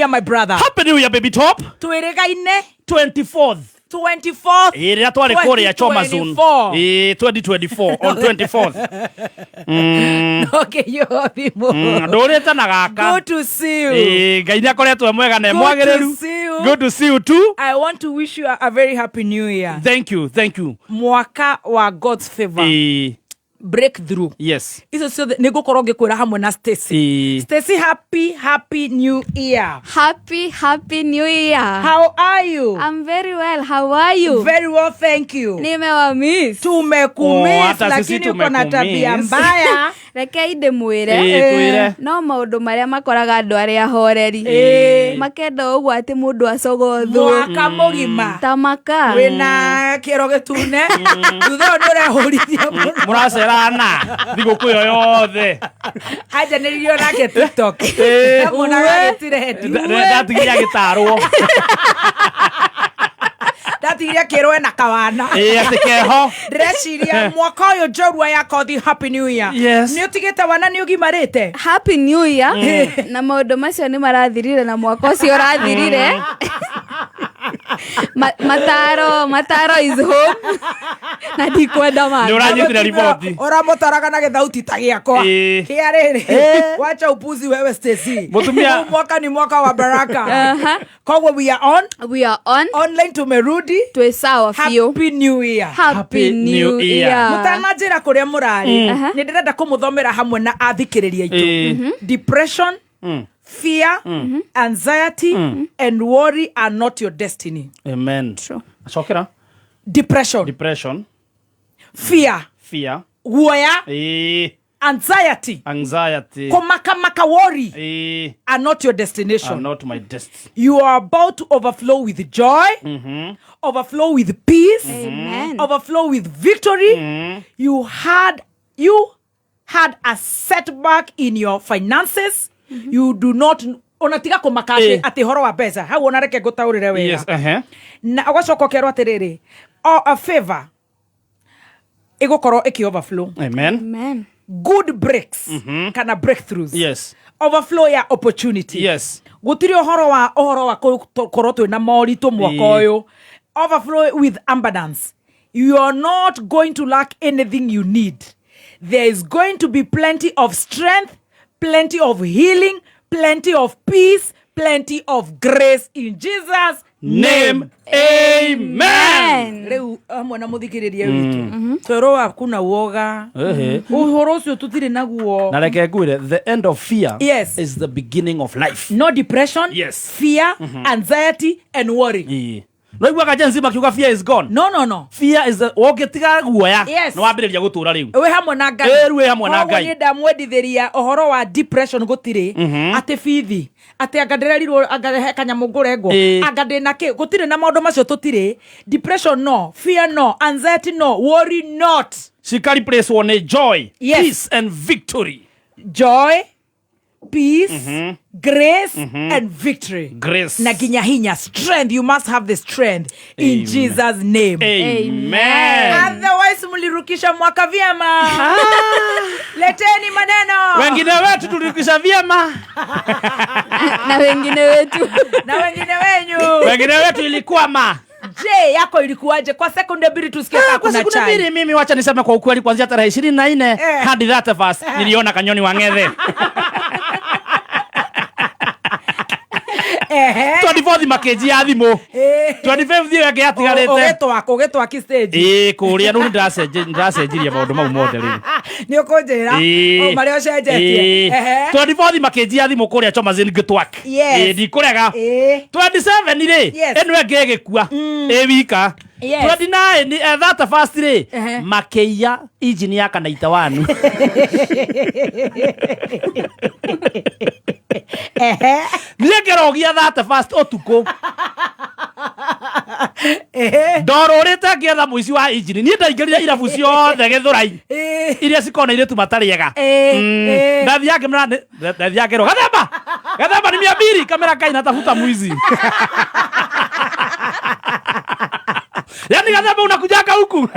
Year, my brother. Happy New Year, baby top. Twĩrĩgaine 24th. 24th. Ĩĩ, rĩrĩa twarĩ kũrĩa Choma Zone. 2024. Ĩĩ, 2024 on 24th. Ũkĩiywo thimũ. Ndũrĩte na gaka. Good to see you. Ĩĩ, Ngai nĩ akoretwo e mwega na e Good to mwagĩrĩru. see you. Good to see you too. I want to wish you a very happy new year. Thank you, thank you. Mwaka wa God's favor. Ĩĩ, Breakthrough. yes. Icio ciothe nĩ ngũkorwo ngĩkwĩra hamwe na Stacy. Ĩĩ. Stacy, happy happy new year. Happy, happy new year. How are you? I'm very well. How are you? Very well, thank you. Nimewamiss. Tumekumiss, Oh, hata sisi lakini uko na tabia tumekumiss. mbaya. Rekei ndĩmwĩre Ĩĩ, twĩre. no maũndũ marĩa makoraga andũ arĩa ahoreri Ĩĩ. makenda ũguo atĩ mũndũ acogothwo Mwaka mũgima ta maka wĩna kĩero gĩtune, thutha ũyũ nĩ ũrehũrithia mũno. Mũracerana thigũkũ ĩyo yothe. Anjanĩririo nake TikTok. Ĩĩ. Ndamuonaga agĩtirendi. Ndatigire agĩtarwo. Ndatigire akĩrwo ena kawana. Ĩĩ, atĩ keho. Ndĩreciria mwaka ũyũ njorua ya kothi happy new year. Yes. Nĩ ũtigĩte wana nĩ ũgimarĩte. Happy new year. Na maũndũ macio nĩ marathirire na mwaka ũcio ũrathirire. Mataro mataro is home na ndikwenda Nĩ mangĩ. ũranyitire riboti. Ũramũtaraga na gĩthauti ta gĩakwa. Ĩĩ. Kĩa rĩrĩ, wacha upuzi wewe Stacy. Mũtumia- Huu mwaka ni mwaka wa baraka. Aha. Koguo we are on We are on. Online tumerudi. Twĩ sawa biũ. Happy new year. Happy Happy new New Year. year. Mũtananjĩra kũrĩa mũrarĩ, nĩ ndĩrenda kũmũthomera hamwe na athikĩrĩria aitũ. Ĩĩ. Depression, fear, anxiety and worry are not your destiny. Amen. True. Cokera. Depression, Depression, fear, fear, guoya, ĩĩ, anxiety, anxiety, kũmakamaka, worry ĩĩ, are not your are destination. not my destiny. You are about to overflow with joy, overflow with peace, Amen. overflow with victory. You had a setback in your finances. You do not onatiga kũmaka atĩ atĩ ũhoro wa mbeca hau ona reke ngũtaũrĩre wega. Yes, ehe. Na ũgacoka ũkerwo atĩrĩrĩ o a favor ĩgũkorwo ĩkĩ overflow. Amen. Amen. Good breaks kana breakthroughs, Yes. overflow ya opportunity. Yes. Gũtirĩ ũhoro wa kũkorwo twĩna moritũ mwaka ũyũ. Overflow with abundance. You are not going to lack anything you need. There is going to be plenty of strength, plenty of healing, plenty of peace, plenty of grace in Jesus' Name. Amen. Amen. Rĩu hamwe na mũthikĩrĩria witũ twerwo hakuna woga. Ehe. Ũhoro ũcio tũtirĩ naguo. Na reke ngwĩre, the end of fear is the beginning of life. No depression, fear, anxiety and worry. Ĩĩ. Noiguaga Gen Z makiuga fear is gone. No, no, no. Fear is the wongĩtiga guoya nĩ wambĩrĩria gũtũra rĩu. Wĩ hamwe na Ngai. Ĩ, rĩu wĩ hamwe na Koguo Ngai. niĩ ndamwendithĩria ũhoro wa depression gũtirĩ, atĩ bithi atĩ anga ndĩrerirwo anga he kanyamũ ngũrengwo, anga ndĩna kĩ, gũtirĩ na maũndũ macio tũtirĩ. Depression no, fear no, anxiety no, worry not. Cika replace nĩ joy, peace and victory. Joy, peace, grace and victory. Grace. Na nginya hinya, strength. You must have the strength in Amen. Jesus' name. Amen. Otherwise mlirukisha mwaka vyema. Leteni maneno. Wengine wetu tulirukisha vyema. Na wengine wetu. Na wengine wenyu. Wengine wetu ilikuwa ma Je, yako ilikuwaje? Kwa sekunde mbili tusikie kama Kwa kuna siku chai. mbili mimi wacha niseme kwa ukweli kuanzia tarehe 24 hadi 31 niliona kanyoni wa ng'ethe. 24th makĩnjia thimũ. 25th ĩyo ĩngĩ yatigarĩte. Ũgĩtwaki stage. Ĩĩ, kũrĩa rĩu nĩndĩracenjirie maũndũ mau mothe rĩu. Nĩ ũkũnjĩra Ĩĩ. o marĩa ũcenjetie. Ĩĩ. 24th makĩnjia thimũ kũrĩa Chomazin ngĩtwak. Ĩĩ, ndikũrega. 27 rĩ, ĩno ĩngĩ ĩgĩkua ĩ wika. 29, 31st rĩ, makĩiya injini ya kanaita wanu. Niĩ ngĩrogia 31st ũtukũ ndorũrĩte ngĩetha mũici wa injini. Niĩ ndaingĩrire irabu ciothe Gĩthũrai iria cikoragwo na airĩtu matarĩ ega. Ndathiaga ngĩmera ndathiaga ngĩrwo gathemba gathemba ni 200 kamera kai natafuta mwizi, yani gathemba unakujaka huku.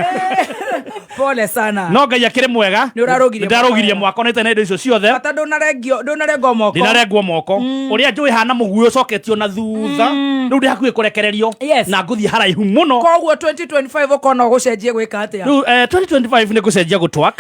Pole sana. No Ngai akĩrĩ mwega. Nĩ ũrarũgirie. Ndarũgirie mwaka ona itarĩ na indo icio ciothe. Bata ndũnarengio, ndũnarengwo moko. Ndinarengwo moko. Ũrĩa njũĩ hana mũguĩ ũcoketio na thutha. Rĩu ndĩ hakuhĩ kũrekererio. Yes. Na ngũthiĩ haraihu mũno. Koguo 2025 ũkona ũgũcenjie gwĩka atĩa? Rĩu 2025 nĩ ngũcenjia gũtwak.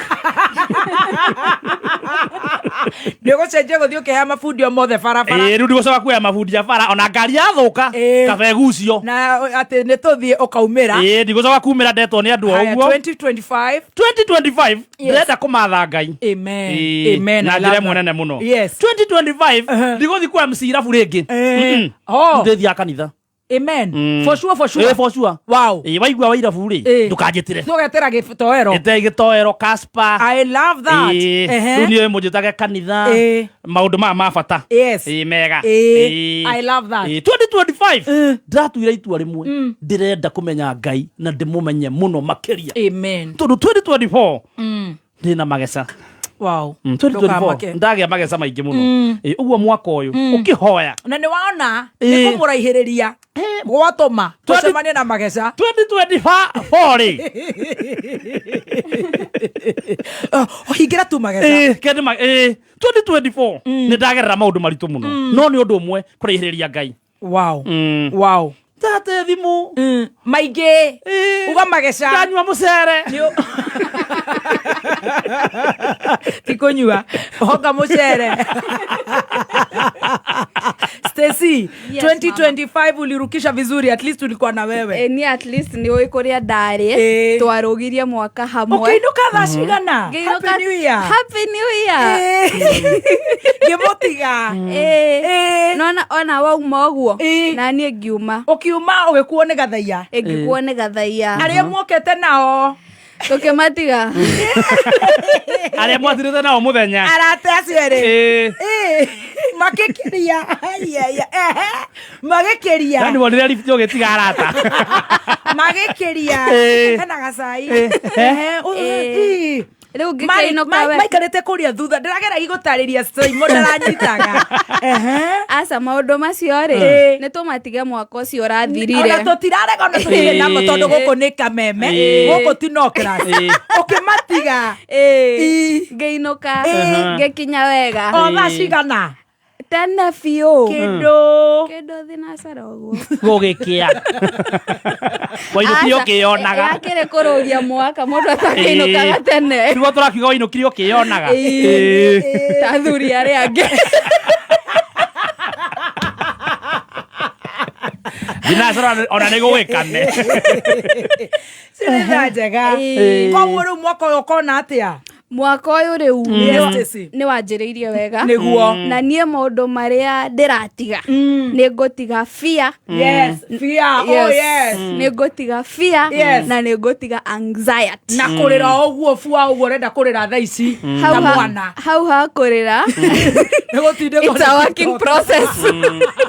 Nĩ ũgũcenjia gũthiĩ ũkĩhea mabundi o mothe barabara. Ĩĩ, rĩu ndigũcoka kuoya mabundi ya bara ona ngari yathũka kaba ĩgucio. Na atĩ nĩ tũthiĩ ũkaumĩra. Ĩĩ, ndigũcoka kumĩra ndetwo nĩ andũ o Haya, ũguo. 2025. 2025 Yes. ndĩrenda kũmatha Ngai. Amen. Ĩĩ, Amen. na I njĩra love ĩmwe that. nene mũno. Yes. 2025 ndigũthiĩ kwa MC irabu rĩngĩ. Eh. Oh. Ndĩthiaga kanitha. Amen. For sure, for sure. Ĩĩ, for sure. Wow. Ĩĩ, waigua wa irabu rĩ Ĩĩ. ndũkanjĩtĩre. Tũgetĩra gĩtoero. Ĩte gĩtoero Casper. I love that. Ĩĩ, Ehe. rĩu niĩ mũnjĩtage kanitha. Ĩĩ. Maũndũ maya ma bata. Yes. Ĩĩ, mega. Ĩĩ. Ĩĩ. I love that. Ĩĩ, 2025 ndĩratuire itua rĩmwe ndĩrenda kũmenya Ngai na ndĩmũmenye mũno makĩria. Amen. Tondũ 2024 ndĩna mageca. Wow. 2024 Ndũkamake. ndagĩa mageca maingĩ mũno. Ĩĩ, ũguo mwaka ũyũ ũkĩhoya Na nĩ wona Ĩĩ. nĩ kũmũraihĩrĩria gwatũma tũcemanie na mageca. 2024 rĩ. Oh, hingĩra tu mageca. Ĩĩ, kende ĩĩ, 2024 nĩ ndagerera maũndũ maritũ mũno no nĩ ũndũ ũmwe kũraihĩrĩria Ngai. Wow. Wow. Ndate thimũ. Maingĩ. Ĩĩ. Uga mageca. Ndanyua mũcere. Ti kũnyua honga mũcere. Stacy, Yes, 2025 ulirukisha vizuri, at least ulikuwa na wewe. Eh, ni at least nĩ ũĩ kũrĩa ndarĩ. Eh. Twarũgirie mwaka hamwe. Ũkĩinũka thaa cigana? Ngĩinũka- Happy New Year. Happy New Year. Eh. Ngĩmũtiga. Eh. Eh. Nona ona wauma ũguo Eh. na niĩ ngiuma. Ũkiuma ũgĩkuo nĩ gathaiya. Ĩngĩkuo nĩ gathaiya. Arĩa muokĩte nao. Tũkĩmatiga. Arĩa mwathirĩte nao mũthenya. Arata acio erĩ. Ĩĩ. Ĩĩ. Makĩkĩria. Ai, ai, ai. Ehe. Magĩkĩria. Yani wonire lift ũgĩtiga arata. Magĩkĩria. Ĩĩ. Hena gacai. Ĩĩ. Ehe. Ĩĩ. Ĩĩ. Rĩu ngĩkĩinũka we. Maikarĩte kũrĩa thutha ndĩrageragia gũtarĩria Simon ndaranyitaga. Ehe. Aca maũndũ macio rĩ Ĩĩ. nĩ tũmatige mwaka ũcio ũrathirire. Ona tũtirarega ona tũtirĩ namo tondũ gũkũ nĩ kameme. Ĩĩ. Gũkũ ti no class. Ĩĩ. Ũkĩmatiga. Ĩĩ. Ĩĩ. Ngĩinũka Ĩĩ. ngĩkinya wega. O thaa cigana? Tene biũ. Kĩndũ. Kĩndũ thinacara ũguo. Gũgĩkĩa. Wainũkire Aca, ũkĩyonaga. yakĩrĩ kũrũgia mwaka mũndũ atakĩinũkaga tene. Nĩguo tũrakiuga wainũkire ũkĩyonaga. Ĩĩ. Ta athuri arĩa angĩ. Thinacara ona nĩ gũgĩkane. Cirĩ thaa njega. Ĩĩ. Koguo rĩu mwaka ũyũ ũkona atĩa? Mwaka ũyũ rĩu Yes, Stacy. nĩ wanjĩrĩirie wega. Nĩguo. Na niĩ maũndũ marĩa ndĩratiga nĩ ngũtiga fear. Yes, fear. Oh, yes. Nĩ ngũtiga fear Yes. na nĩ ngũtiga anxiety. Na kũrĩra o ũguo bua ũguo ũrenda kũrĩra thaa ici Hau ta ha- mwana. hau ha kũrĩra. Nĩ gũtindĩkwo It's a working process.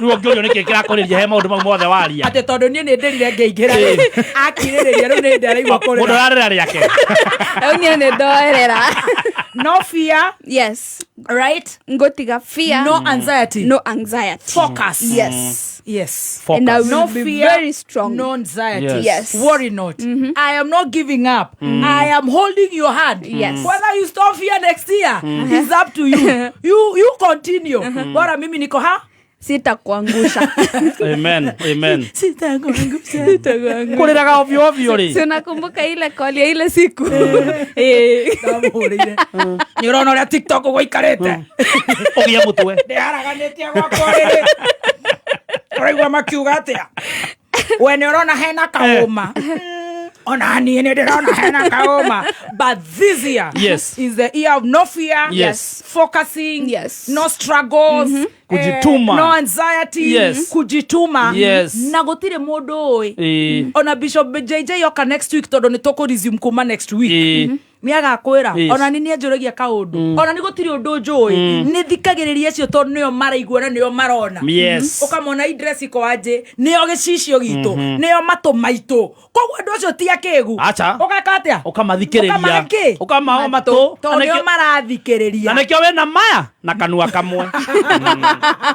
Rĩu ũngĩũrio nĩkĩ kĩrakũrĩria he maũndũ mau mothe waria. Atĩ tondũ niĩ nĩ ndĩrire ngĩingĩra rĩ, akirĩrĩria rĩu nĩ ndaraigua Mũndũ kũrĩra. ũrarĩra rĩake. Rĩu niĩ nĩ ndoerera. No fear, Yes. right? Ngũtiga fear. No anxiety. No anxiety. Focus. Yes. Yes. Focus. And I will No be fear, very strong. No anxiety. Yes. Yes. Worry not. I am not giving up. I am holding your hand. Yes. Whether you stop here next year is up to you. You continue. Bora mimi niko ha? Sitakuangusha. Amen. Amen. Sitakuangusha. Kũrĩraga ovyo ovyo rĩ. Si unakumbuka ile call ya ile siku? Eh. Ndamũhũrĩire. Nĩ ũrona ũrĩa TikTok gũikarĩte. Ũgĩe mũtwe. Ndĩharaganĩtie gwakwa rĩrĩ. Ũraigua makiuga atĩa? We nĩ ũrona hena kaũma. Ona niĩ nĩ ndĩrona hena kaũma. But this year Yes. is the year of no fear. Yes. Focusing. Yes. No struggles. Kujituma. No anxiety. Yes. Kujituma. Yes. Na gũtirĩ mũndũ ũĩ. Ĩĩ. Ona Bishop JJ oka next week tondũ nĩ tũkũ resume kuma next week. Ĩĩ. Nĩ agakwĩra. Ona ni nĩ anjũragia kaũndũ, ona nĩ gũtirĩ ũndũ njũĩ, nĩ thikagĩrĩria acio tondũ nĩo maraigua na nĩo marona. Ũkamona Idress Ikoanjĩ nĩo gĩcicio gitũ, nĩo matũ maitũ, koguo andũ acio ti akĩgu. Acha. Ũgeka atĩa? Ũkamathikĩrĩria. Ũkamahe kĩ? Ũkamahe matũ. Tondũ Na nĩo marathikĩrĩria. Na nĩkĩo wĩna maya na kanua kamwe.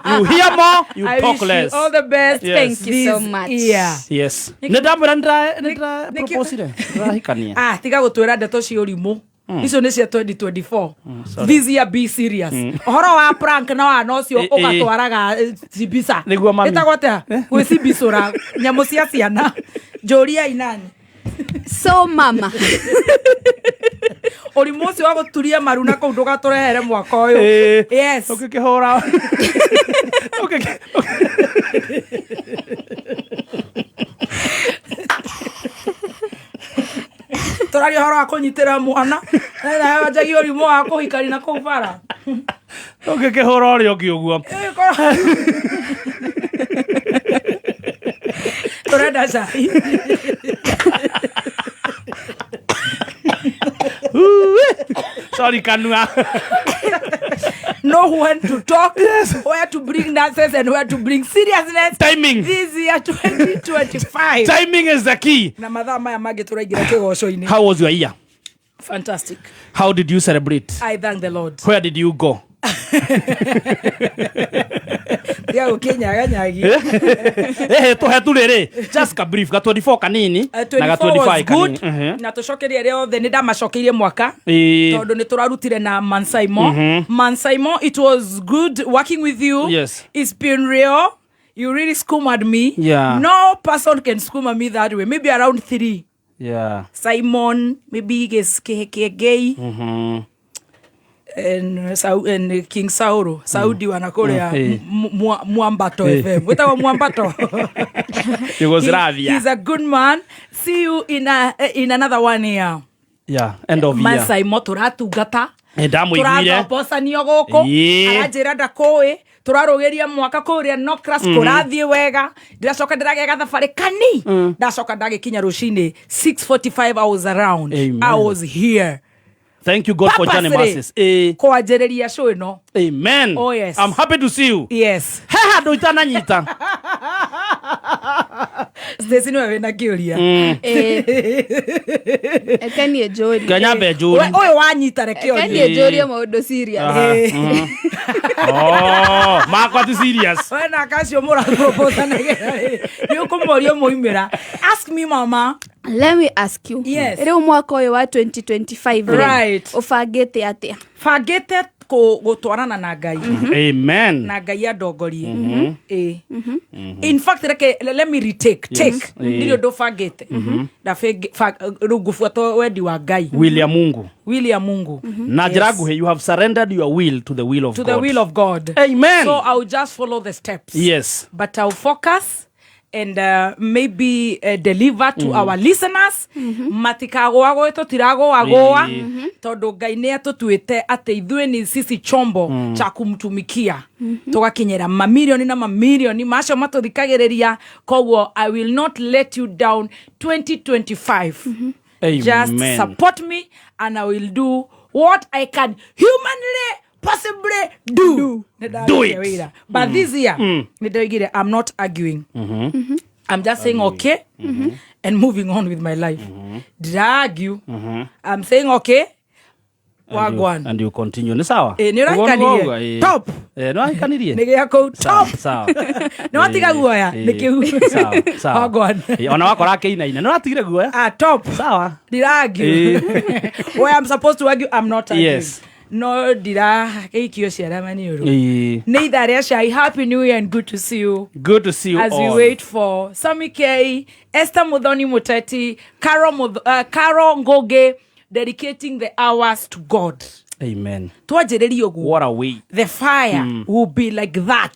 You hear more, you I talk wish you less. all the best. Yes. Thank you so This much. year. Yes, nĩ ndamwĩra nĩ ndĩra proposire, ndĩrahikania. Ah, tiga gũtwĩra ndeto cia ũrimũ, icio nĩ cia 2024. This year be serious. Ũhoro wa prank na wana ũcio ũgatwaraga cibisa. Nĩguo, mami. Ĩtagwo atĩa gwĩcibicũra nyamũ cia ciana? Njũriai nani. So mama. Ũrimũ ũcio wa gũturia maru na kũu ndũgatũrehere mwaka ũyũ. Yes. Ũngĩkĩhũra Tũraria ũhoro wa kũnyitĩra mwana, nawe wanjagia ũrimũ wa kũhikani na kũu bara. Ũngĩkĩhũra ũrĩa ũngĩ ũguo. Tũrenda cai. Sorry, kanua. Know when to talk, where to bring nonsense and where to bring seriousness. Timing. This year 2025. Timing is the key. Na mathaa maya mangĩ tũraingĩra kĩgoco-inĩ. How was your year? Fantastic. How did you celebrate? I thank the Lord. Where did you go? Tiga gũkĩnyaganyagia. Ehe, tũhe tu rĩrĩ, just ka brief ga 24 kanini na ga 24 was 25 good. kanini. Na tũcokerie arĩa othe nĩ ndamacokeirie mwaka tondũ nĩ tũrarutire na Mansaimo. Mansaimo, it was good working with you. It's been real. You really skumed me. No person can skuma me that way. Maybe around three. Simon, maybe Kiengei and, and King Sauro, Saudi wanakuria Mwambato FM. Wĩtagwo Mwambato. Yugoslavia. He's a good man. See you in another one year. Yeah, end of year. Mansaimo tũratungata. Nĩ ndamũiguire. Tũrathobocanio gũkũ. Aranjĩra ndakũĩ, tũrarũgĩria mwaka kũrĩa Nocras, kũrathiĩ wega. Ndĩracoka ndĩragĩa gathabarĩ kani, ndacoka ndagĩkinya rũcinĩ 6:45. I was around. Amen. I was here. Thank you, God, for journey Purposely. mercies. Kwanjĩrĩria show ĩno. Amen. Oh, yes. I'm happy to see you. Yes. He handũ itananyita. Stacy nĩwe wĩna kĩũria. Eke niĩ njũrie. Kanyambe njũri. Ũyũ wanyita, reke Eke orie. niĩ njũrie maũndũ serious. Aha, Oh, makwa ti serious. We na kacio mũraproposanagĩra rĩ, nĩ ũkũmoria mũimĩra. Ask me, mama. Let me ask you. Yes. Rĩu mwaka ũyũ wa 2025 rĩ, ũbangĩte atĩa? Bangĩte gũtwarana na Ngai. Amen. Na Ngai andongorie. Ĩ, in fact, reke let me retake. Take ndirĩ ũndũ bangĩte. Rĩu ngũbuata wendi wa Ngai. Will ya Mungu. Will ya Mungu. Na njĩra nguhĩ, you have surrendered your will to the will of To God. the will of God. Amen. So I'll just follow the steps. But I'll focus and maybe deliver to our listeners, matikagũagũe, tũtiragũagũa, tondũ Ngai nĩ atũtuĩte atĩ ithuĩ nĩ sisi chombo cha kumtumikia, tũgakinyĩra mamirioni na mamirioni macio matũthikagĩrĩria. Koguo I will not let you down 2025. Just Amen. support me and I will do what I can humanly possibly do. Nĩ Do it. ndarutire wĩra. But this year nĩ ndoigire I'm not arguing. I'm just saying okay and moving on with my life. Ndira argue. I'm saying okay. Wagwan. And you continue. Nĩ sawa. Ĩ, nĩ Ũguo nĩguo ũrahikanirie? ũguo, ĩ. Top. Ĩ, nĩ wahikanirie? Nĩ gĩa kũu Sawa, top. sawa. Nĩ watiga guoya? Ĩ, Nĩ kĩu. Sawa, sawa. Wagwan. Ĩ, ona wakora akĩinaina nĩ ũratigire guoya. Ah, top. Sawa. Ndira argue. Where I'm supposed to argue, I'm not arguing. No ndira gĩikio ciara maniũrũ. Nĩ ithaa rĩa cai. Happy New Year and good to see you. Good to see you As we all. wait for Sami K, Esther Muthoni Muteti, Carol, Carol Ngoge, dedicating the hours to God. Amen. Twanjĩrĩrie ũguo. What a way. The fire will be like that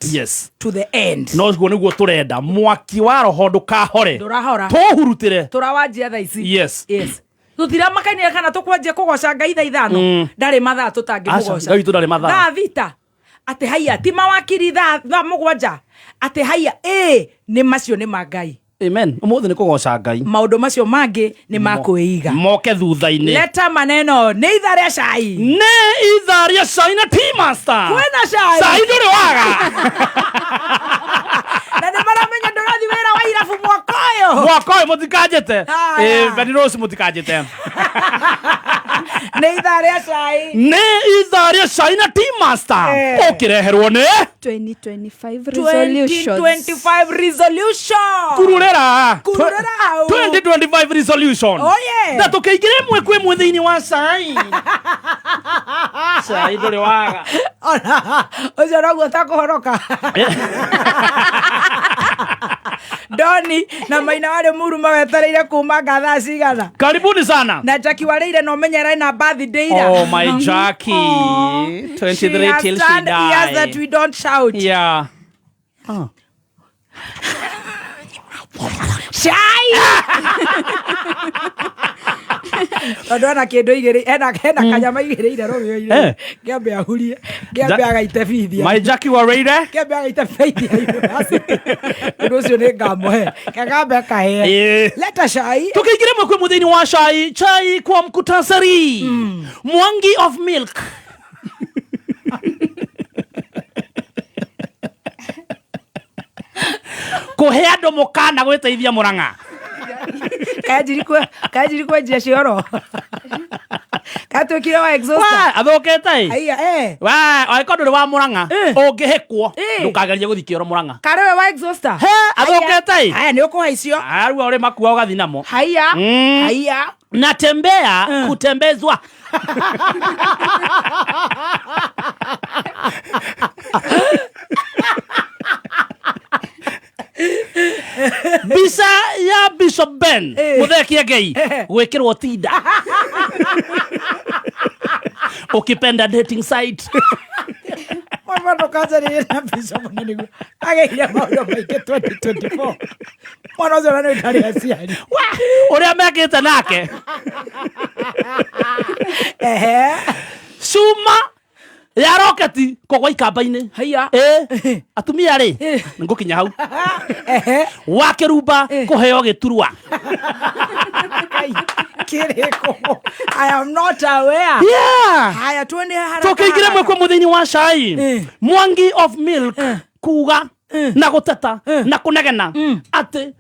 to the end. No guo nĩguo tũrenda, mwaki wa roho ndũkahore. Ndũrahora. Tũhurutĩre. Tũrawanjia thaa ici. Tũtiramakania kana tũkwanjia kũgoca Ngai thaa 5. Ndarĩ mathaa tũtangĩmũgoca. Aca, Ngai witũ ndarĩ mathaa. Thaa 6 atĩ haiya, ti mawakiri thaa 7 atĩ haiya, ĩ nĩ macio nĩ ma Ngai. Amen. Ũmũthĩ nĩ kũgoca Ngai. Maũndũ macio mangĩ nĩ makwĩiga. Moke thutha-inĩ. Leta maneno nĩ ithaa rĩa cai. Nĩ ithaa rĩa cai na Tea Master. Kwĩna cai. Cai ndũrĩ waga. Na nĩ maramenya ndũrathiĩ wĩra wa irabu mwaka ũyũ. Mwaka ũyũ mũtikanjĩte. Haya. Ĩ, Betty Rose mũtikanjĩte. Nĩ ithaa rĩa cai. Nĩ ithaa rĩa cai na Tea Master. Eh. Ũkĩreherwo nĩ 2025 resolutions. 2025 resolution. Kururera. Kururera hau. 2025 resolution. Oh, yeah. Na tũkĩingĩra ĩmwe kwĩ ĩmwe thĩinĩ wa cai. Cai ndũrĩ waga. Ona ũcio noguo takũhoroka. Doni na Maina warĩ muruma wetereire kuma nga thaa cigana. Karibuni sana. Na Jackie warĩire na ũmenye arĩ na birthday ira. Oh my Jackie. Aw. 23 She has till she turned ears that die. we don't shout. Yeah. Oh. Cai! Tondũ ena kĩndũ igĩrĩ ena ena kanyama igĩrĩire rũgĩo-inĩ Eh. kĩambe ahurie kĩambe Ja- agaite bithia My Jackie Wareire. kĩambe agaite bithia university ũndũ ũcio nĩ ngamũhe kagambe kahĩe Eh. leta cai Tukiingira ĩmwe kwĩ ĩmwe thĩinĩ wa cai, chai kwa mkutasari. Mwangi of milk. Kũhe andũ mũkana gwĩteithia Mũrang'a. Kanjiri kwenjia cioro katuĩkire wa exhauster Wa, athũkĩte ĩ. aiya eh Wa, angĩkorwo ndũrĩ wa Mũrang'a, Eh. ũngĩhĩkwo, Eh. ndũkagerie gũthiĩ kĩoro Mũrang'a. karĩ we wa exhauster He, athũkĩte ĩ. haya nĩ ũkũhaicio Arua ũrĩ makua ũgathiĩ namo. haiya haiya Natembea kutembezwa. Mbica ya Bishop Ben Eh. Muthee Kiengei gwĩkĩrwo tinda ukipenda dating site. Mama ndũkanjarĩrie na mbica mũno nĩguo agĩire maũndũ maingĩ 2024 mwana ũcio na nĩ ndarĩ aciari Wa, ũrĩa mekĩte nake ehe cuma ya roketi kũgwa ikamba-inĩ. Haiya. Ĩ, atumia rĩ Eh. ngũkinya hau ehe wa kĩrumba kũheo gĩturwa. Kai, kĩrĩkũ I am not aware. Yeah. Haya tuone haraka Tũkĩingĩra haraka. ĩmwe kwa ĩmwe thĩinĩ wa cai. Eh. Mwangi of milk kuga na gũteta na kũnegena atĩ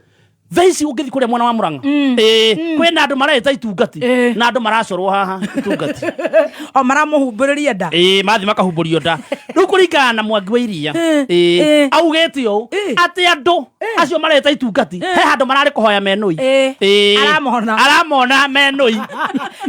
thaa ici ũngĩthiĩ kũrĩa mwena wa Mũrang'a ĩĩ kwĩna andũ mareta itungati Eh. na andũ maracorwo haha itungati o maramũhumbũrĩria nda ĩĩ mathiĩ makahumbũrio nda rĩu kũringana na Mwangi wa Iria Eh, ĩĩ eh. augĩte ũũ Eh. atĩ andũ acio mareta itungati he handũ mararĩ kũhoya menũi. Eh. Ĩĩ. Aramona. Aramona menũi.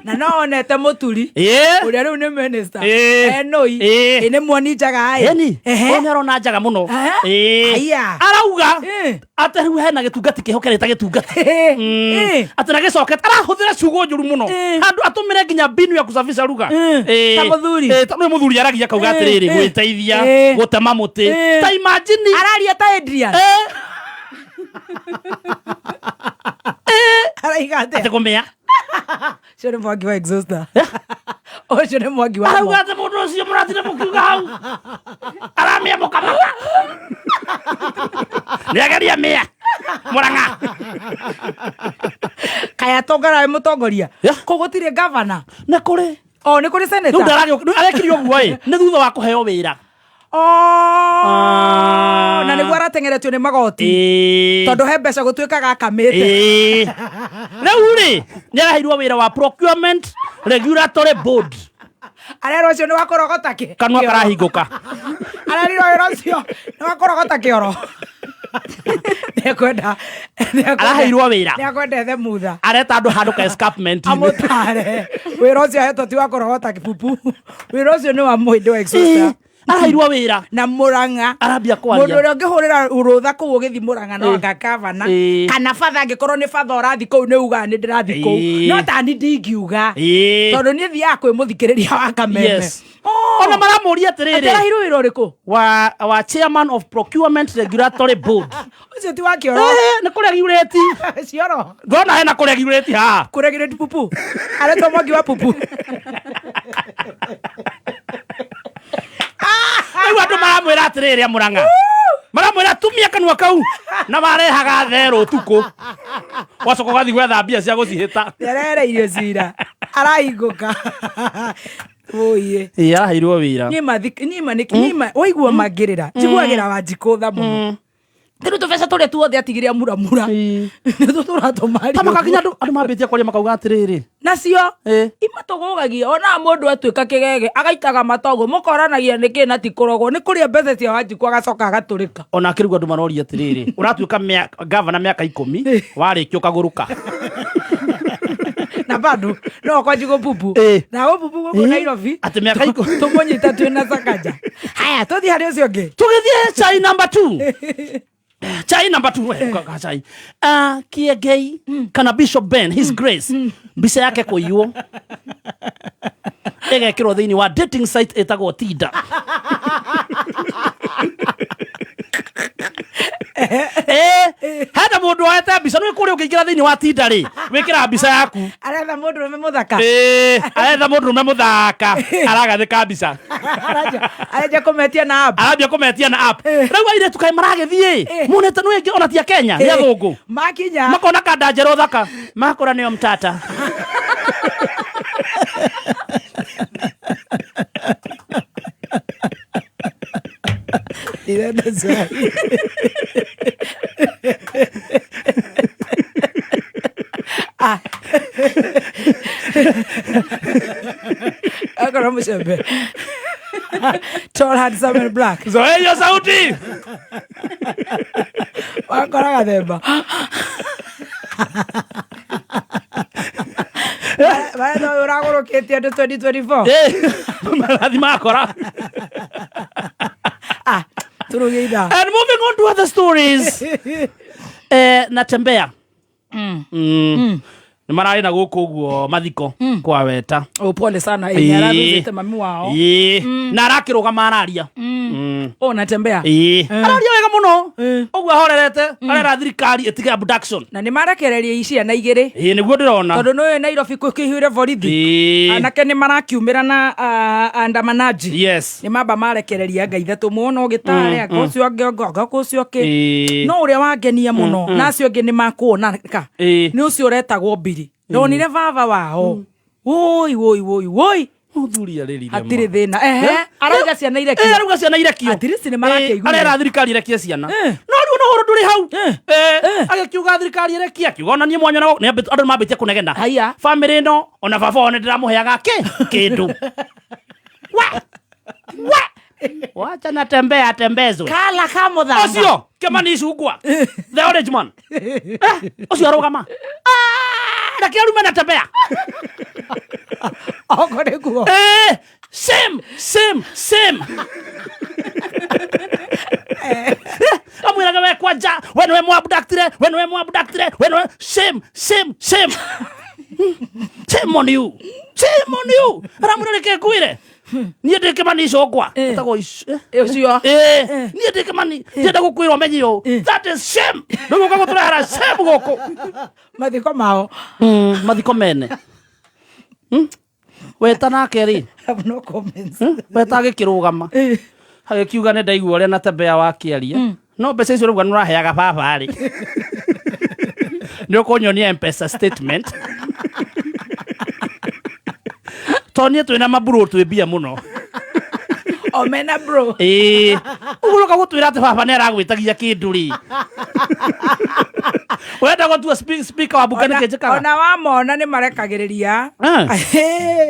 Na no onete mũturi Ĩĩ. ũrĩa rĩu nĩ minister Ĩĩ. enũi Ĩĩ. ĩ nĩ muoni njaga ĩ Ĩni Ehe. ũyũ nĩ arona njaga mũno. Ehe. Ĩĩ. Haiya. Arauga Eh. atĩ rĩu hena gĩtungati kĩhokerete gĩtungati. Eh. Eh. Atĩ na gĩcokete arahũthĩra ciugo njũru mũno Eh. handũ atũmĩre nginya mbinu ya kusafisha lugha. Eh. Ĩĩ. Ta mũthuri. Ĩĩ, ta nĩ mũthuri aragia akauga Eh, atĩrĩrĩ eh. gwĩteithia Eh. gũtema mũtĩ Eh. ta imagine araria ta Adrian Eh, araiga atĩ atĩa kũmĩa ũcio nĩ mwangi wa exhauster ũcio nĩ mwangi wa arauga atĩ mũndũ ũcio mũratire mũkiuga hau aramĩa mũkamaka nĩageria mĩa Mũrang'a. Kaya tongara mũtongoria Yeah. kũ gũtirĩ gavana Nĩ kũrĩ o nĩ kũrĩ rĩu senator arekire ũguo ĩ nĩ thutha wa kũheo wĩra. Oh, Ah. na nĩguo arateng'eretio nĩ magoti Ĩĩ. tondũ he mbeca gũtuĩkaga akamĩte. Ĩĩ. Rĩu rĩ nĩ araheirwo wĩra wa procurement regulatory board. Arerwo ũcio nĩ wa kũrogota kĩ Kanua kĩoro. karahingũka. Arerirwo wĩra ũcio nĩ wa kũrogota kĩoro. Nĩekwenda Araheirwo wĩra. Nĩakwenda ethe mutha Areta andũ handũ ka escarpment-inĩ. Amũtare wĩra ũcio ahetwo ti wa kũrogota kĩbubu wĩra ũcio nĩ wa mũhĩndĩ wa exhauster. Ĩĩ. Araheirwo wĩra Na Mũrang'a arambia mũndũ kwaria. ũrĩa ũngĩhũrĩra rũtha kũu ũgĩthiĩ Mũrang'a no Ĩĩ. anga gavana Ĩĩ. kana batha angĩkorwo nĩ batha ũrathiĩ kũu nĩ ugaga nĩ ndĩrathiĩ kũu Ĩĩ. no tani ndingiuga Ĩĩ. tondũ niĩ thiaga kwĩ mũthikĩrĩria wa kameme. Yes. Ona maramũria atĩrĩrĩ Atĩraheirwo wĩra ũrĩkũ wa chairman of procurement regulatory board. Ũcio ti wa kĩoro. Eh, nĩ kũregurate. Cioro. Ndona hena kũregurate haha. Kũregurate pupu aretwo mwangi wa pupu. Rĩu andũ maramwĩra atĩrĩrĩ a Mũrang'a maramwĩra tumia kanua. Kanua kau na marehaga therũ ũtukũ, wacoka ũgathiĩ gwetha mbia cia gũcihĩta. Nĩarereirio cira, arahingũka ũiĩ. Ĩĩ, araheirwo wĩra. Niĩ nĩma nĩma waigua mangĩrĩra, njiguagĩra Wanjikũ tha mũno. Rĩu tũbeca tũrĩa tuothe atigire amuramura nĩtũ tũratũma. Ta makakinya andũ mambĩtie kwaria makauga atĩrĩrĩ, Nacio imatũgũgagia ona mũndũ atuĩka kĩgege agaitaga matogo, mũkoranagia nĩkĩ na ti kũrogwo, nĩ kũrĩa mbeca cia Wanjikũ agacoka agatũrĩka. Ona kĩrĩu andũ maroria atĩrĩrĩ, ũratuĩka gavana mĩaka 10, warĩkia ũkagũrũka. Na bado no kwanji gũpupu na gũpupu gũkũ Nairobi. Atĩ mĩaka 10. Tũmũnyita twĩ na Sakaja. Haya, tũthiĩ harĩ ũcio ũngĩ. Tũgĩthiĩ chai number 2, chai number 2, we, ka chai. Ah, Kiengei kana Bishop Ben His Grace, mbica yake kũiywo ĩgekĩrwo thĩinĩ wa dating site ĩtagwo Tinder. Hena mũndũ woete mbica nĩ kũrĩa ũngĩingĩra thĩinĩ wa Tinder rĩ, wĩkĩraga mbica yaku. Aretha mũndũrũme mũthaka. Aretha mũndũrũme mũthaka, aragathĩka mbica. Arenja kũmetia na app. Arambia kũmetia na app. Rĩu airĩtu kaĩ maragĩthiĩ monete nĩ ĩngĩ ona ti a Kenya, nĩ athũngũ. Makinya makona kanda njerũ thaka, makora nĩyo mtata. Ndĩrenda cai. Ah. Akorwo mũcembe. Tall, handsome and black. Zoea hiyo sauti. Wakora gathemba. Baretha ũyũ ũragũrũkĩtie andũ 2024. Marathi makora. Ah, tũrũgie ithaa. And moving on to other stories, Natembea nĩ mararĩ na gũkũ ũguo mathiko kwa Weta. Oh, pole sana. Nĩ ararũthĩte mami wao. Ĩĩ. Na arakĩrũgama araria. Oh, Natembea. Ĩĩ. Araria wega mũno ũguo ahorerete, arera thirikari ĩtige abduction. Na nĩ marekereria ciana igĩrĩ. Ĩĩ, nĩguo ndĩrona. Tondũ nĩ Nairobi kũihũire borithi. Anake nĩ marakiumĩra na andamanaji. Nĩ mamba marekereria anga ithatũ muona ũgĩtare anga ũcio ũngĩ anga ũcio ũngĩ. No ũrĩa wangenia mũno na acio angĩ nĩ makuona ka nĩ ũcio ũretagwo Mbiri, ndonire baba wao, woi woi woi woi. Mũthuri arĩrire. Hatirĩ thĩna, ehe, arauga ciana irekio. Arauga ciana irekio. At least nĩ marakĩiguire. Arera thirikari irekie ciana. No rĩu no ũhoro ndũrĩ hau. Agĩkiuga thirikari irekie, akiuga ona niĩ mwanya nĩ andũ nĩ mambĩtie kũnegena. Haya. Bamĩrĩ ĩno ona baba wao nĩ ndĩramũheaga kĩ kĩndũ. Wa wa wacha Natembea atembezwe. Kala ka mũthamba. Ũcio Kĩmani Icungwa, the orange man, ũcio arũgama. Ah, reke arume Natembea. Oko nĩguo. Same same same, amwĩraga we kwanja we nĩwe mwabductire, we nĩwe mwabductire, we nĩwe, same same same, shame on you, shame on you. Aramwĩra reke ngwĩre, niĩ ndĩ Kĩmani Icũngwa. Ĩtagwo Ũcio. Niĩ ndĩ Kĩmani, ndienda gũkwĩra ũmenye ũũ, that is shame. Rĩu ũka gũtũrehera shame gũkũ. Mathiko mao. Mathiko mene. Weta nake rĩ, Have no comments. Weta agĩkĩrũgama agĩkiuga nĩ ndaigua ũrĩa Natembea wakĩaria, no mbeca icio rauga nĩ ũraheaga baba rĩ, nĩ ũkũnyonia Mpesa statement, tondũ niĩ twĩna maburo twĩ mbia mũno. Omena bro. Ĩĩ, ũguo ũroka gũtwĩra atĩ baba nĩ aragwĩtagia kĩndũ rĩ, wenda gũtua speaker wa bunge nĩkĩ njĩkaga? Ona wamona nĩ marekagĩrĩria.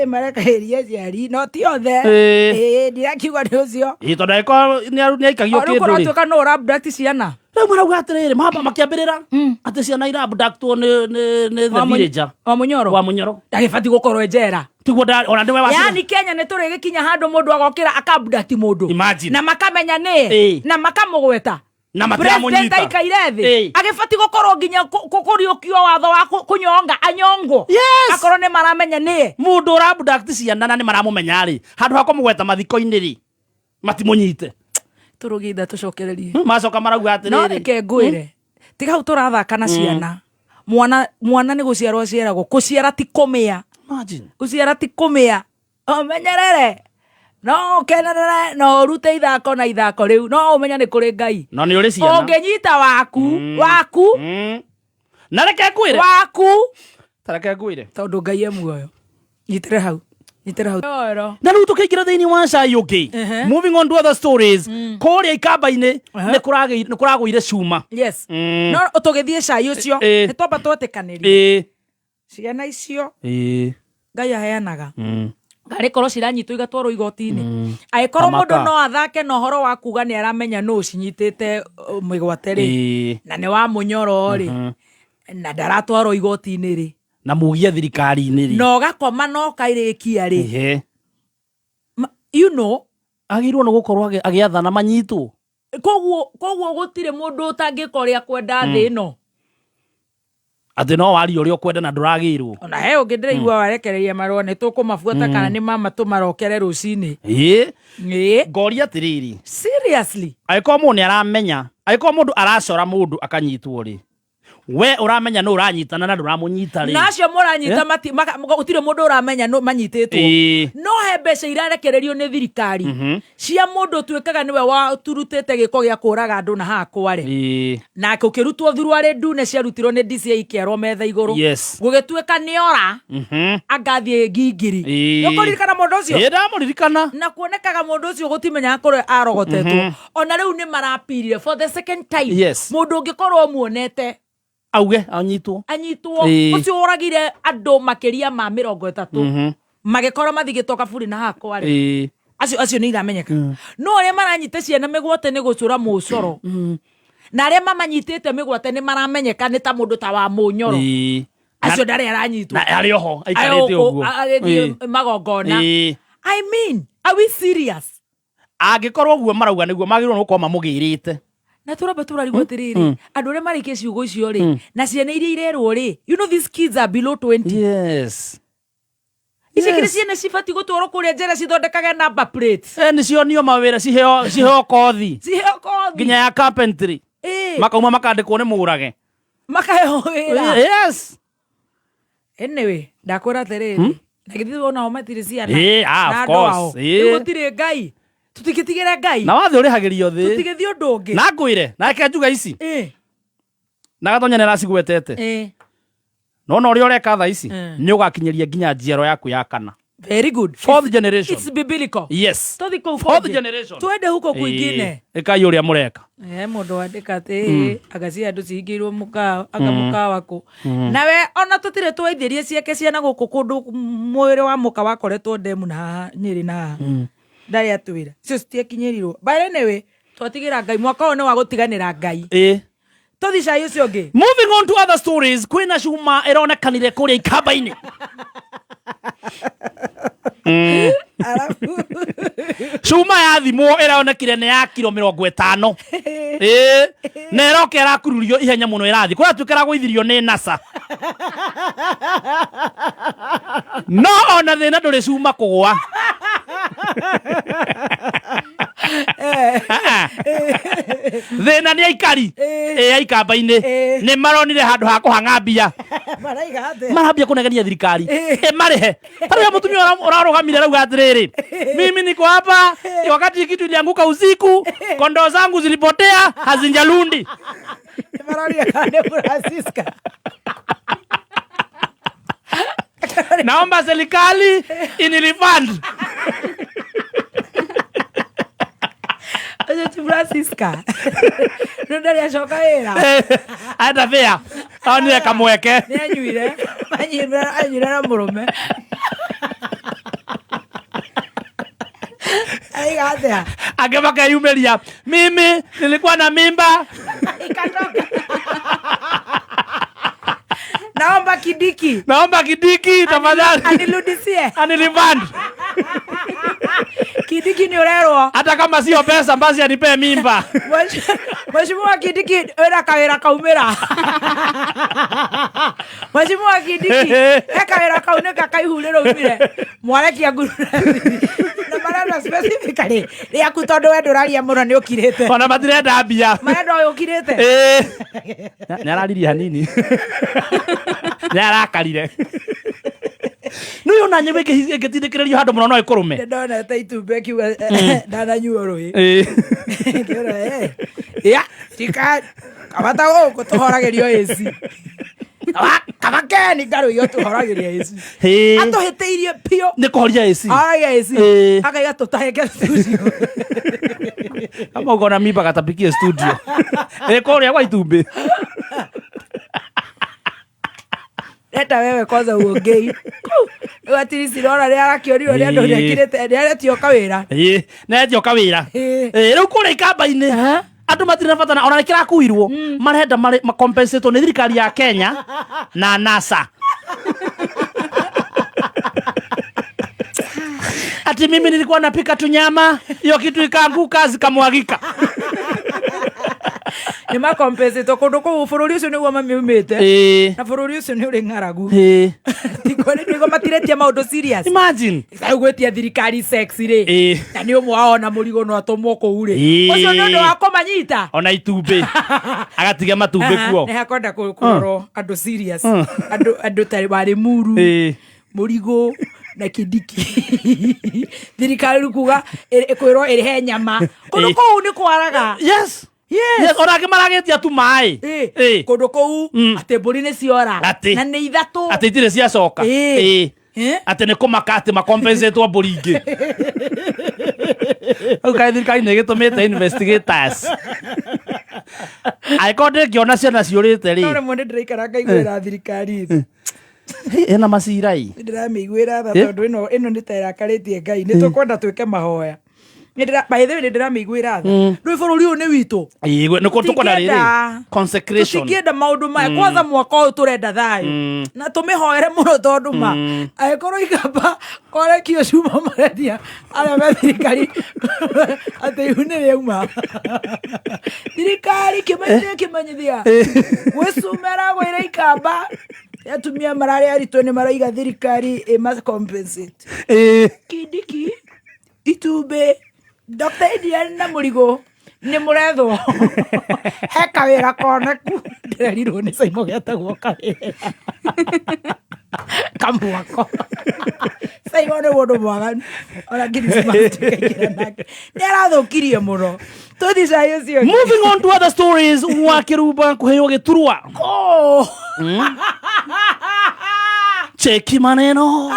Marekagĩrĩria aciari no ti othe. Ndirakiuga nĩ ũcio. Ĩĩ, tondũ angĩkorwo nĩ aikagio O rĩu kĩndũ rĩ, kũratuĩka no ũra-abduct ciana. Rĩu marauga atĩrĩrĩ, mamba makĩambĩrĩra atĩ ciana ira-abductwo nĩ the villager. Wa Munyoro. Wa Munyoro. Ndagĩbatiĩ gũkorwo njera. Tiguo ona nĩwe wa Yani Kenya nĩ tũrĩgĩkinya handũ mũndũ agokĩra aka-abduct mũndũ. Imagine. Na makamenya nĩ na makamũgweta. Na President matiramũnyita. aikaire thĩ. Agĩbatiĩ gũkorwo nginya kũriũkio watho wa kũnyonga anyongwo. Akorwo nĩ maramenya nĩye. Mũndũ ũra-abduct ciana na nĩ maramũmenya rĩ, handũ ha kũmũgweta mathiko-inĩ rĩ, matimũnyite. Tũrũgitha tũcokererie. Macoka marauga No atĩrĩrĩ, reke ngwĩre, tiga hau tũrathaka na ciana. Mwana mwana nĩ gũciarwo aciaragwo, kũciara ti kũmĩa. Imagine. Gũciara ti kũmĩa, ũmenyerere. No ũkenere na ũrute ithako na ithako rĩu, no ũmenye nĩ kũrĩ Ngai. No nĩ ũrĩ ciana. Ũngĩnyita waku, waku, Na reke ngwĩre. Waku. Ta reke ngwĩre. Tondũ Ngai e muoyo. Nyitĩre hau. Nyitĩre hau. Oro. Na rĩu tũkĩingĩra thĩinĩ wa cai ũngĩ, moving on to other stories, kũrĩa ikamba-inĩ nĩ kũragũire cuma. Yes. No tũgĩthiĩ cai ũcio, nĩ twamba twetĩkanĩria. Ciana icio Ngai aheanaga. Ngarĩ korwo ciranyitwo igatwarwo igoti-inĩ. Angĩkorwo Tamaka. Mũndũ no athake na ũhoro wa kuga nĩ aramenya nũ cinyitĩte mĩgwate rĩ, na nĩ wa mũnyoro rĩ, na ndaratwarwo igoti-inĩ rĩ, Na mugie thirikari-inĩ rĩ, na ũgakoma na ũkairĩkia rĩ, Agĩrĩirwo nĩ gũkorwo agĩathana manyitwo. Koguo gũtirĩ mũndũ ũtangĩka ũrĩa kwenda thĩ ĩno. Atĩ no waria ũrĩa ũkwenda na ndũragĩrwo. Ona he ũngĩ ndĩraigua warekereria marũa nĩ tũkũmabuata kana nĩ mama tũmarokere rũcinĩ. Ĩĩ. Ngoria atĩrĩrĩ. Seriously. Angĩkorwo mũndũ nĩ aramenya, angĩkorwo mũndũ aracora mũndũ akanyitwo rĩ, we ũramenya nũ ũranyitana na ndũramũnyita rĩ. Na acio mũranyita gũtirĩ mũndũ ũramenya nũ manyitĩtwo. No he mbeca irarekererio nĩ thirikari cia mũndũ ũtuĩkaga nĩwe waturutĩte gĩko gĩa kũraga andũ na haha kware. Nake ũkĩrutwo thuruarĩ ndune ciarutirwo nĩ DCI ikĩarwo metha igũrũ. Gũgĩtuĩka nĩ ora angathiĩ ngingiri. Nĩũkũririkana mũndũ ũcio? Ĩĩ, ndamũririkana. Na kuonekaga mũndũ ũcio gũtimenyaga kũrĩa arogotetwo. Ona rĩu nĩ marapirire for the second time. Mũndũ ũngĩkorwo muonete auge anyitwo. Anyitwo. Ũcio ũragire andũ makĩria ma 30. Magĩkorwo mathigĩtwo kaburi na haha kware. Acio nĩ iramenyeka. No arĩa maranyita ciana mĩgwate nĩ gũcũra mũcoro. Na arĩa mamanyitĩte mĩgwate nĩ maramenyeka nĩ ta mũndũ ta wa mũnyoro. Acio ndarĩ aranyitwo. Na arĩ oho aikarĩte ũguo. Agĩthiĩ magongona. I mean, are we serious? Angĩkorwo ũguo marauga nĩguo magĩrĩirwo nĩ gũkorwo mamũgĩrĩte. Na tũramba tũrarigwo atĩrĩrĩ, andũ arĩa marĩkia ciugo icio rĩ, na ciana iria irerwo rĩ, you know these kids are below 20. Ici kĩrĩ ciana cibatiĩ gũtwarwo kũrĩa njera cithondekage number plates. Nĩ cionio mawĩra, ciheo kothi. Ciheo kothi. Nginya ya carpentry. Makauma makandĩkwo nĩ mũrage. Makaheo wĩra. Anyway, ndakwĩra atĩrĩrĩ, na githĩ onao matirĩ ciana? Na Of andũ course. ao. Rĩu gũtirĩ Ngai. Tũtingĩtigĩra Ngai. Na wathe ũrĩhagĩrio thĩ. Tũtigĩthiĩ ũndũ ũngĩ. Na ngwĩre, na reke njuge ici. Na Gatonya nĩ aracigwetete. No na ũrĩa ũreka thaa ici, nĩ ũgakinyĩria nginya njiaro yaku ya kana. Very good. Fourth generation. It's biblical. Yes. Tũthi kũu Fourth kũngĩ. generation. Twende huko kwingine. Ĩkai ũrĩa mũreka. Mũndũ wandĩka atĩ, anga cia andũ cihingĩirwo mũkawa, anga mũkawa kũ. Nawe ona tũtirĩ twaithĩrie ciake ciana gũkũ kũndũ mwĩrĩ wa mũka wakoretwo ndemu na haha Nyĩrĩ na haha. Ndarĩ atwĩra. Icio citiakinyĩrirwo. But anyway, twatigĩra Ngai. Mwaka ũyũ nĩ wa gũtiganĩra Ngai. Tũthi cai ũcio ũngĩ. Moving on to other stories, kwĩna cuma ĩronekanire kũrĩa ikamba-inĩ. Cuma ya thimũ ĩronekire nĩ ya kiro 50. Na ĩroka ĩrakururio ihenya mũno ĩrathiĩ. Kũratuĩka ĩragũithirio nĩ NASA. No ona thĩna ndũrĩ cuma kũgũa. Thĩna nĩ aikari. Aikamba-inĩ. Nĩ maronire handũ ha kũhang'a mbia. Maraiga atĩa? Marambia kũnegenia thirikari. Ĩmarĩhe. Tarĩu mũtumia ũrarũgamire arauga atĩrĩrĩ, mimi niko hapa wakati kitu ilianguka usiku, kondoo zangu zilipotea, hazijarundi. Maroria kana nĩ Francisca. Naomba serikali inirefund. Ũcio ti Francisca. Nĩ ndarĩ acoka wĩra. Enda bĩa. Onire kamweke. Nĩ anyuire. Anyuire na mũrũme. Aiga atĩa? Angĩ makeyumĩria. Mimi nilikuwa na mimba. Ikatoka. Naomba Kindiki. Naomba Kindiki tafadhali. Anirudisie. Anirefund. Kindiki ni ũrerwo. Hata kama sio pesa basi anipee mimba. Mheshimiwa Kindiki wĩra kawĩra kaumĩra. Mheshimiwa Kindiki he kawĩra kaunĩka kaihurĩrwo umire. Mwarekia ngurure. Na marenda specifically rĩaku tondũ we ndũraria mũno nĩ ũkirĩte. Ona matirenda mbia. Marenda ũyũ ũkirĩte. Nĩ araririe hanini. Nĩ arakarire. Nĩ ũyũ ona nyamũ ĩngĩtindĩkĩrĩrio handũ mũno no ĩkũrũme. Ndonete itumbĩ akiuga ndananyua rũĩ. Ngĩona, ya tika kabata gũkũ tũhoragĩrio AC. Kaba Ken ngarũiyo tũhoragĩria AC. Atũhĩtĩirie biũ. Nĩ kũhoria AC. Ahoragia AC. Akaiga tũtahĩke studio. Kama uko na mimba gatapikie studio. Kũrĩa gwa itumbĩ. Leta wewe kwanza uongei. Rĩu atirisi rora rĩrĩa arakĩorirwo nĩ andũ nĩekĩrĩte nĩaretio kawĩra. Nĩaretio kawĩra. Rĩu kũrĩa ikamba-inĩ andũ matirĩ na bata na ona nĩkĩrakuirwo marenda macompensatwo nĩ thirikari ya Kenya na NASA. Ati mimi nilikuwa napika tu nyama, hiyo kitu ikaanguka zikamwagika. Nĩ macompensatwo kũndũ kũu bũrũri ũcio nĩguo mamiumĩte. Na bũrũri ũcio nĩ ũrĩ ng'aragu. Nĩguo matiretia maũndũ serious. Imagine. Rĩu gwĩtia thirikari sex rĩ. Na nĩ ũmwe wao na mũrigo no atũmwo kũu rĩ. Ũcio nĩ ũndũ wa kũmanyita. Ona itumbĩ. Agatiga matumbĩ kuo. Nĩ hakwenda kũrorwo andũ serious. Andũ ta warĩ muru. Mũrigo na Kindiki. Thirikari rĩu kuga ĩkwĩrwo ĩrĩhe nyama. Kũndũ kũu nĩ kwaraga. Yes. Yes. Yes, ona angĩ maragĩtia tu maĩ. Kũndũ kũu atĩ mbũri nĩ ciora. Atĩ. Na nĩ ithatũ. Atĩ itirĩ ciacoka. Atĩ nĩ kũmaka atĩ macompensatwo mbũri ingĩ. Rĩu kaĩ thirikari nĩ ĩgĩtũmĩte investigators. Angĩkorwo ndĩngĩona ciana ciũrĩte rĩ. No rĩmwe nĩ ndĩraikara ngaiguĩra thirikari tha. Ĩna macira ĩ. Nĩ ndĩramĩiguĩra tha tondũ ĩno nĩ ta ĩrakarĩtie Ngai. Nĩ tũkwenda twĩke mahoya. By the way, nĩ ndĩramĩiguĩra tha. Rĩu bũrũri ũyũ nĩ witũ. Ĩĩ, nĩ kũ tũkwenda rĩrĩ. Tũtingĩenda. Consecration. Tũtingĩenda maũndũ maya. Kwanza mwaka ũyũ tũrenda thayũ. Na tũmĩhoere mũno tondũ ma. Angĩkorwo ikamba korekio cuma marendia arĩa me thirikari atĩ ihu nĩ rĩauma. Thirikari kĩmenyithia kĩmenyithia. Gwĩcumera gwĩra ikamba. Atumia mararĩ aritũ nĩ maraiga thirikari ĩma compensate. Kindiki, itumbĩ, Dr. Adrian na mũrigo nĩ mũrethwo. He kawĩra koneku. Ndĩrerirwo nĩ Saimo getagwo kawĩra. Kamwako. Saimo nĩ mũndũ mwaganu. Ona Christmas tũkaingĩra nake. Nĩ arathũkirie mũno. Tũthiĩ cai ũcio ũngĩ. Moving on to other stories, wa Kĩrumba kũheo gĩturwa. Oh. Cheki maneno.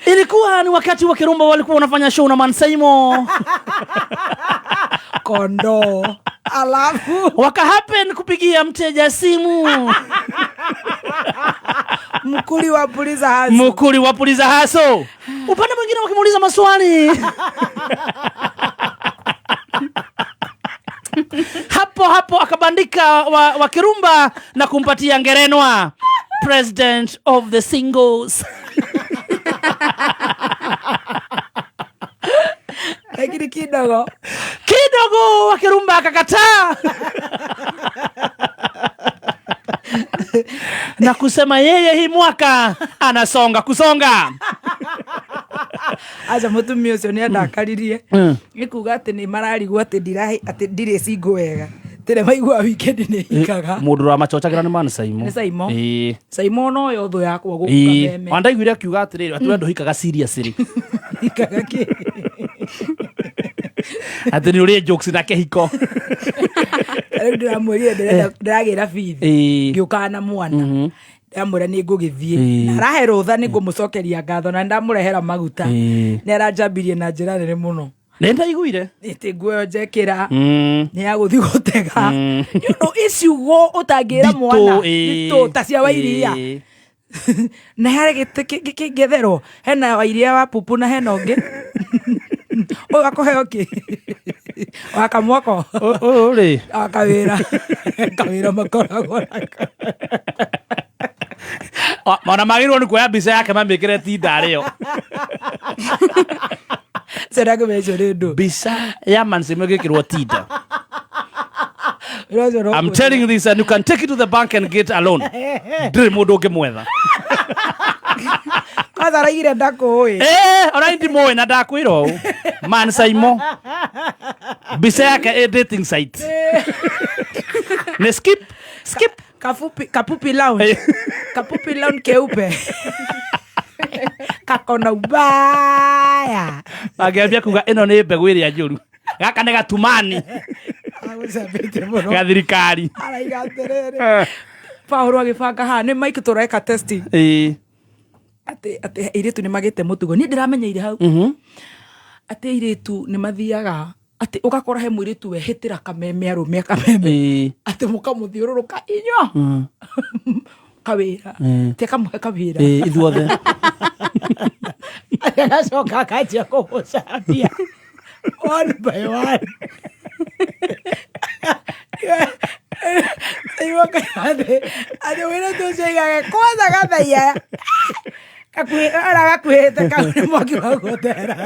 Ilikuwa ni wakati wa Kirumba walikuwa wanafanya show na Man Saimo. Kondoo. Alafu waka happen kupigia mteja simu. Mkuli wa Puliza Haso. Mkuli wa Puliza Haso. Upande mwingine wakimuuliza maswali. Hapo hapo akabandika wa Kirumba na kumpatia ngerenwa President of the Singles. Lakini kidogo. Kidogo wa Kirumba akakataa. Na kusema yeye hii mwaka anasonga kusonga. Acha mutumia ucio ni andakaririe. Ni kuga ati ni mararigwo ati ndirahi ati ndiri single wega. Tene maigua weekend ni hikaga. Mundu ra machochagira ni man Saimo. Ni Saimo. Saimo no yo thu yakwa guku kameme. Wandaiguire akiuga atiriri ati we hikaga seriously. Hikaga ki? Ati ni uri jokes na kehiko. Rĩu ndĩramwĩrire ndĩragĩra bithi. Ngĩũkaga na mwana. Ndamwĩra nĩ ngũgĩthiĩ. Na arahe rũtha nĩ ngũmũcokeria ngatho na ndamũrehera maguta. Nĩ aranjambirie na njĩra nene mũno. Nĩ ndaiguire. Nĩ nguo ĩyo njekĩra. Nĩ ya gũthiĩ gũtega. Nĩ ũndũ iciugo ũtangĩra mwana. Nditũ, ta cia Wairia. Na harĩ gĩtĩ kĩngĩtherwo. Hena Wairia wa pupu na hena ũngĩ. Ũyũ akũheo kĩ? Wa kamwako. Ũyũ rĩ. Wa kawĩra. Kawĩra makoragwo nako. Ona magĩrĩirwo nĩ kuoya mbica yake mamĩkĩre tinda rĩo. Cera kũmenya nĩ ndũ. Mbica ya Manzi ĩgĩkĩrwo tinda. Wĩra ũcio no I'm kũrĩa. telling you this and you can take it to the bank and get a loan. Ndĩrĩ mũndũ ũngĩmwetha. Kwanza araigire ndakũĩ. Ona ndimũĩ na ndakwĩra ũũ. Man Saimo. Mbica yake ĩ dating site. Nĩ skip. Kafupi, Kapupi Lounge. Kapupi Lounge keupe. Kakona ubaya. Mangĩambia kuga ĩno nĩ mbegũ ĩrĩa njũru, gaka nĩ gatumani. Agũcambĩtie mũno. Ga thirikari. Araiga atĩrĩrĩ. Paũlũ agĩbanga haha nĩ Mike tũreka testing. Atĩ atĩ airĩtu nĩ magĩte mũtugo. Niĩ ndĩramenyeire hau. Atĩ airĩtu nĩ mathiaga atĩ ũgakora he mũirĩtu wehĩtĩra kameme arũme akameme. Atĩ mũkamũthiũrũrũka inyo. Kawĩra. Ti akamũhe kawĩra. Ithuothe. Atĩ agacoka akanjia kũmũcambia one by one. Atĩ atĩ mũirĩtu ũcio aigage kwanza gathaiya gakuhĩ ara gakuhĩte kau nĩ mwaki wa gũtera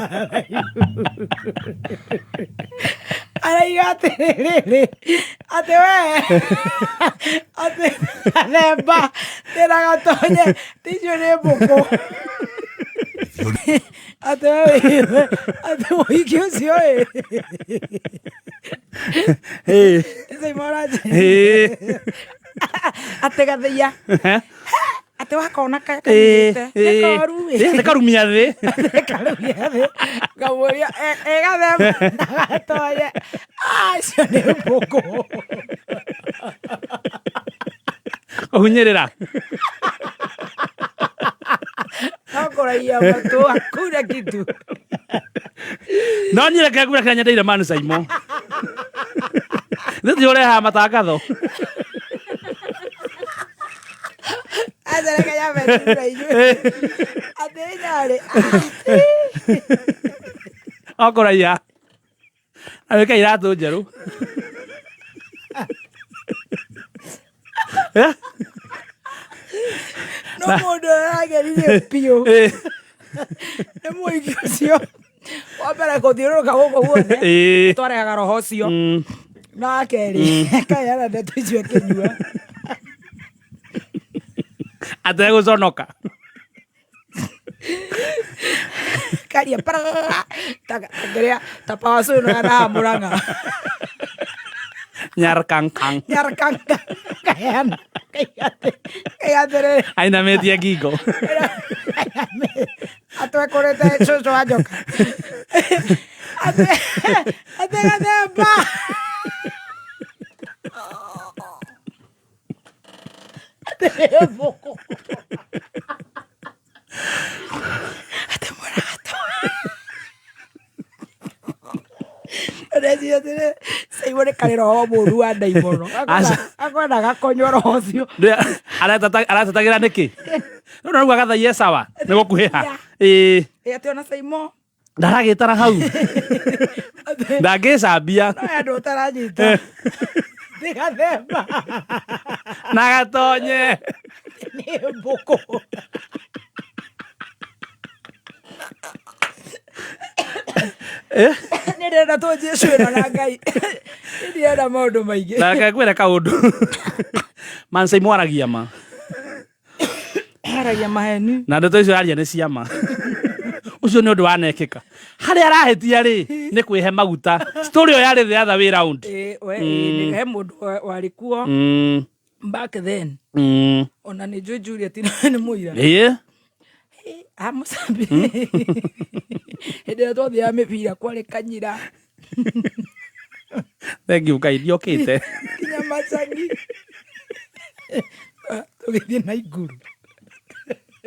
araiga atĩrĩrĩ atĩ we atĩ gathemba ndĩna gatonye ticio nĩ mbũkũ atĩ we atĩ mũhiki ũcio ĩ atĩ gathaiya atĩ wakona kanyitĩte nĩ koru ĩ. Nĩ karumia thĩ. Karumia thĩ ngamũria ĩgathemba gatoye acio nĩ mbũkũ. Kũhunyĩrĩra. No kũraia matũ hakuna kitu. No niĩ reke ngwĩre kĩrĩa nyendeire Manu Saimo. Nĩ ti ũrehaga matangatho. Aca reke nyambe njigue inyuĩ. Atĩ nyarĩ. Okũraiya. Agĩka iratũ njerũ. Eh? No mũndũ arageririe biũ. Nĩ mũingĩ ũcio. Wa mbere kũthiũrũrũka gũkũ guothe. Twarehaga roho ũcio. Na wa kerĩ, akaheana ndeto icio akĩnyua. Ategũconoka. Karia pararara ta kĩrĩa ta pawacu ĩno ya naha Mũrang'a. Nyarkankang. Nyarkankang. Kaheana. Kaiga atĩrĩrĩ. Ainamĩtie ngingo. Atwekũrĩte cũcũ wa njoka. Atĩ atĩ gathemba. Atĩ mbũkũ. Atĩ mũrato. Ndeciria atĩrĩ, Simon karĩ roho mũũru wa ndaimono. Aca. Akwenda gakonywo roho ũcio. Aratetagĩra nĩkĩ? No no agathaie sawa nĩ gũkuhĩha. Ĩĩ. Ĩ atĩ ona Simon Ndaragĩtara hau. Ndangĩcambia. No andũ ũtaranyita. Nĩ gathemba. Na gatonye. Nĩ mbũkũ. Nĩ ndĩrenda tũnjie ĩno na Ngai. Nĩ ndĩrenda maũndũ maingĩ. Na reke ngwĩre kaũndũ. Mansai mwaragia ma. Aragia maheni. Na ndeto icio aria nĩ ciama. Ũcio nĩ ũndũ wanekĩka. Harĩa arahĩtia rĩ nĩ kwĩhe maguta. Story ĩyo yarĩ the other way round. Ĩ, we, ĩ, nĩ he mũndũ warĩ kuo back then. Ona nĩ njũĩ Juliet nĩ mũira. Ĩĩ. Amũcambi. Hĩndĩ ĩrĩa twathiaga mĩbira kwarĩ kanyira. Thank you Ngai ndiokĩte. Nginya macani. Tũgĩthiĩ na iguru.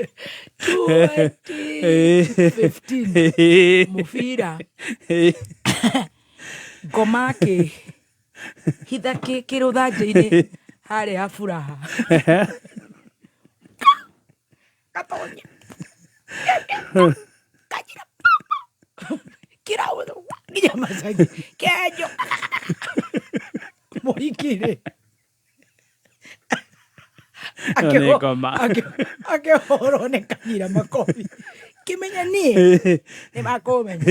2015 mũbira ngoma kĩ hitha kĩrũthanjĩ-inĩ harĩa ha furaha. Gatonya. Kanyira kiraũ nginya macani kenjo mũhiki-rĩ. Ĩyo nĩ ngoma. Akĩhũrwo nĩ kanyira makobi. Kĩmenya niĩ nĩ makũmenya.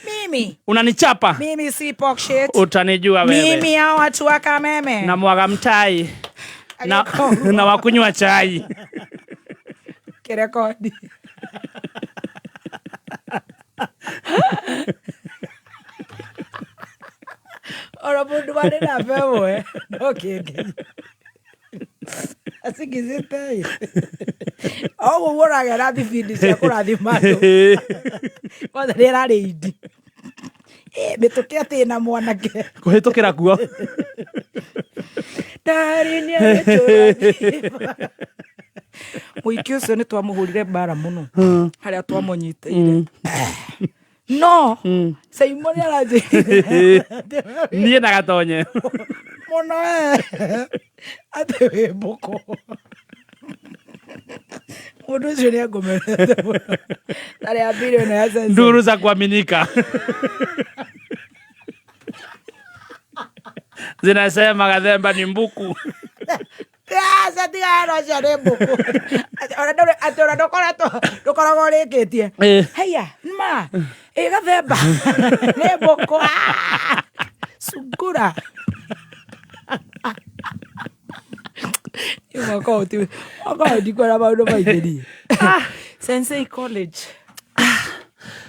Mimi Unanichapa. Mimi si pork shit. Utanijua wewe. Mimi hao watu wa Kameme. Na mwaga mtai. Na, Agĩkorwo. na wakunywa chai. Kĩrekodi. Ona mũndũ warĩ namba ĩmwe no kĩngĩ. Cigicĩte o ũguo ũragera thibindi cia kũrathima andũ. Kwanza rĩ ĩrarĩ indi. Mĩtũkĩ atĩ na mwanake. Kũhĩtũkĩra kuo. Ndarĩ nĩagĩtũrathima. Mũingĩ ũcio nĩ twamũhũrire mbara mũno harĩa twamũnyitĩire. No Simon aranjĩrire Niĩ na Gatonye. Mũno atĩ wĩ mbũkũ. Mũndũ ũcio nĩ angũmerete mũno. Tarĩ ambire ĩno ya Sense. Nduru za kuaminika zinasema Gathemba ni mbuku. Aca tigana ũcio nĩ mbũkũ. Ona ndũrĩ- atĩ ona ndũkoretwo ndũkoragwo ũrĩkĩtie. Haiya, ma, ĩ Gathemba nĩ mbũkũ. Ah! Sungura. Nĩ mwaka ũyũ mwaka ũyũ ndikuona maũndũ maingĩ niĩ. Sensei College.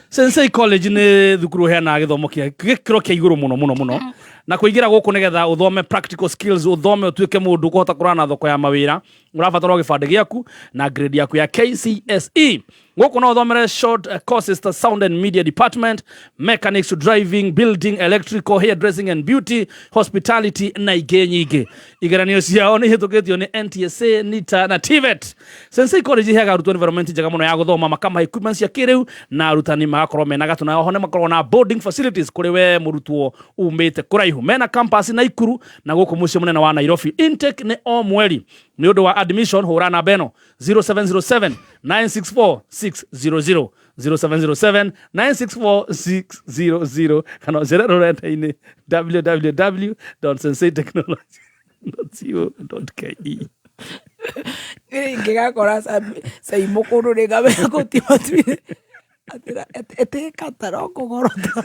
Sensei College nĩ thukuru ũheanaga gĩthomo kĩa gĩkĩro kĩa igũrũ mũno mũno mũno, na kũingĩra gũkũ nĩgetha ũthome practical skills, ũthome ũtuĩke mũndũ ũkũhota kũrana na thoko ya mawĩra, ũrabatara o gĩbandĩ gĩaku na grade yaku ya KCSE. Gũkũ no ũthomere short courses ta sound and media department, mechanics, driving, building, electrical, hairdressing and beauty, hospitality na ingĩ nyingĩ. Igeranio ciao nĩ ihĩtũkĩtio nĩ NTSA, NITA na TVET. Sensei College iheaga arutwo environment njega mũno ya gũthoma, makamahe equipment cia kĩrĩu na arutani magakorwo mena gatũ, na oho nĩ makoragwo na boarding facilities kũrĩ we mũrutwo umĩte kũraihu. Mena campus Naikuru na gũkũ mũciĩ mũnene wa Nairobi. Intake nĩ o mweri. Nĩ ũndũ wa admission hũra namba ĩno 0707 964 600, 0707 964 600, kana ũcere rũrenda-inĩ www.senseitechnology.co.ke. Ingĩgakora Saimo kũndũ rĩngamenya gũtimatuire ĩtĩkata no kũgorota.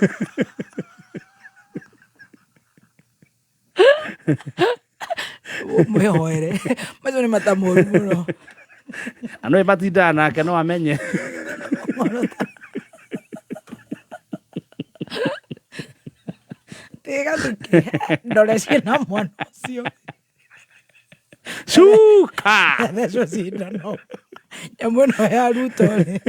Mwĩhoere macio nĩ mata moru mũno. Na no matindaga nake no amenye. Tiga ndore ciĩna mwana ũcio. Cuka. Thecwo cindano nyamũ ĩno ya Ruto rĩ.